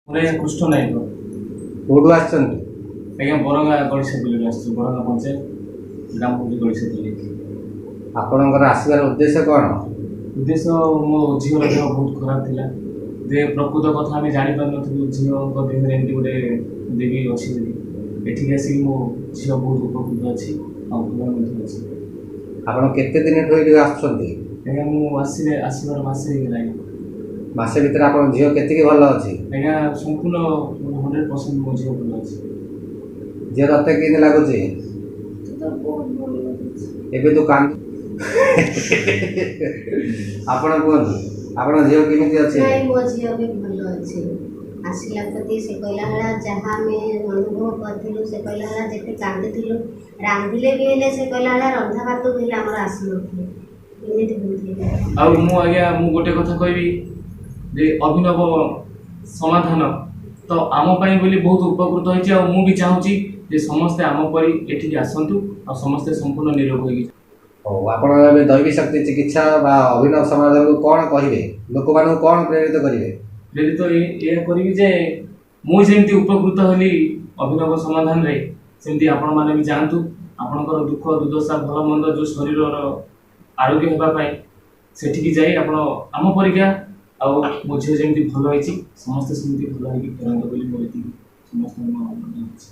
ମୋର ଆଜ୍ଞା କୃଷ୍ଣ ନାୟକ। କେଉଁଠୁ ଆସିଛନ୍ତି? ଆଜ୍ଞା, ବରଙ୍ଗା ଗଡ଼ିଶାପଲ୍ଲୀରୁ ଆସିଛୁ। ବରଙ୍ଗା ପଞ୍ଚାୟତ, ଗ୍ରାମ ହେଉଛି ଗଡ଼ିଶାପଲ୍ଲୀ। ଆପଣଙ୍କର ଆସିବାର ଉଦ୍ଦେଶ୍ୟ କ'ଣ? ଉଦ୍ଦେଶ୍ୟ, ମୋ ଝିଅର ଦେହ ବହୁତ ଖରାପ ଥିଲା ଯେ ପ୍ରକୃତ କଥା ଆମେ ଜାଣିପାରୁନଥିଲୁ ଝିଅଙ୍କ ଦେହରେ ଏମିତି ଗୋଟେ ଦେବୀ ଅଛି ବୋଲି। ଏଠିକି ଆସିକି ମୋ ଝିଅ ବହୁତ ଉପକୃତ ଅଛି ଆଉ ଭଲ ମଧ୍ୟ ଅଛି। ଆପଣ କେତେ ଦିନଠୁ ଏଇଠି ଆସୁଛନ୍ତି? ଆଜ୍ଞା, ମୁଁ ଆସିଲେ ଆସିବାର ମାସେ ହେଇଗଲାଣି। ମାସେ ଭିତରେ ଆପଣଙ୍କ ଝିଅ କେତିକି ଭଲ ଅଛି? ଆଜ୍ଞା, ସମ୍ପୂର୍ଣ୍ଣ 100% ମୋ ଝିଅ ଭଲ ଅଛି। ଝିଅ, ତତେ କେମିତି ଲାଗୁଛି? ତ ବହୁତ ଭଲ ଲାଗୁଛି। ଏବେ ତୁ କାନ୍ଦୁ। ଆପଣ କୁହନ୍ତୁ, ଆପଣଙ୍କ ଝିଅ କେମିତି ଅଛି? ନାଇଁ, ମୋ ଝିଅ ବି ଭଲ ଅଛି। ଆସିଲା ପ୍ରତି ସେ କହିଲା ହେଲା ଯାହା ଆମେ ଅନୁଭବ କରିଥିଲୁ, ସେ କହିଲା ହେଲା ଯେତେ କାନ୍ଦିଥିଲୁ, ରାନ୍ଧିଲେ ବି ହେଲେ ସେ କହିଲା ହେଲା ରନ୍ଧା ଭାତ ବି ହେଲେ ଆମର ଆସୁନଥିଲା, ଏମିତି ହଉଥିଲା। ଆଉ ମୁଁ ଆଜ୍ଞା, ମୁଁ ଗୋଟେ କଥା କହିବି ଯେ ଅଭିନବ ସମାଧାନ ତ ଆମ ପାଇଁ ବୋଲି ବହୁତ ଉପକୃତ ହେଇଛି, ଆଉ ମୁଁ ବି ଚାହୁଁଛି ଯେ ସମସ୍ତେ ଆମ ପରି ଏଠିକି ଆସନ୍ତୁ ଆଉ ସମସ୍ତେ ସମ୍ପୂର୍ଣ୍ଣ ନିରୋଗ ହେଇକି। ହଉ, ଆପଣ ଏବେ ଦୈବୀ ଶକ୍ତି ଚିକିତ୍ସା ବା ଅଭିନବ ସମାଧାନକୁ କ'ଣ କହିବେ? ଲୋକମାନଙ୍କୁ କ'ଣ ପ୍ରେରିତ କରିବେ? ପ୍ରେରିତ ଏହା କରିବି ଯେ ମୁଁ ଯେମିତି ଉପକୃତ ହେଲି ଅଭିନବ ସମାଧାନରେ, ସେମିତି ଆପଣମାନେ ବି ଯାଆନ୍ତୁ। ଆପଣଙ୍କର ଦୁଃଖ ଦୁର୍ଦଶା, ଭଲ ମନ୍ଦ, ଯେଉଁ ଶରୀରର ଆରୋଗ୍ୟ ହେବା ପାଇଁ ସେଠିକି ଯାଇ ଆପଣ ଆମ ପରିକା, ଆଉ ମୋ ଝିଅ ଯେମିତି ଭଲ ହେଇଛି, ସମସ୍ତେ ସେମିତି ଭଲ ହେଇକି ଫେରନ୍ତୁ ବୋଲି ମୋର ଏତିକି ସମସ୍ତଙ୍କୁ ଅଛି।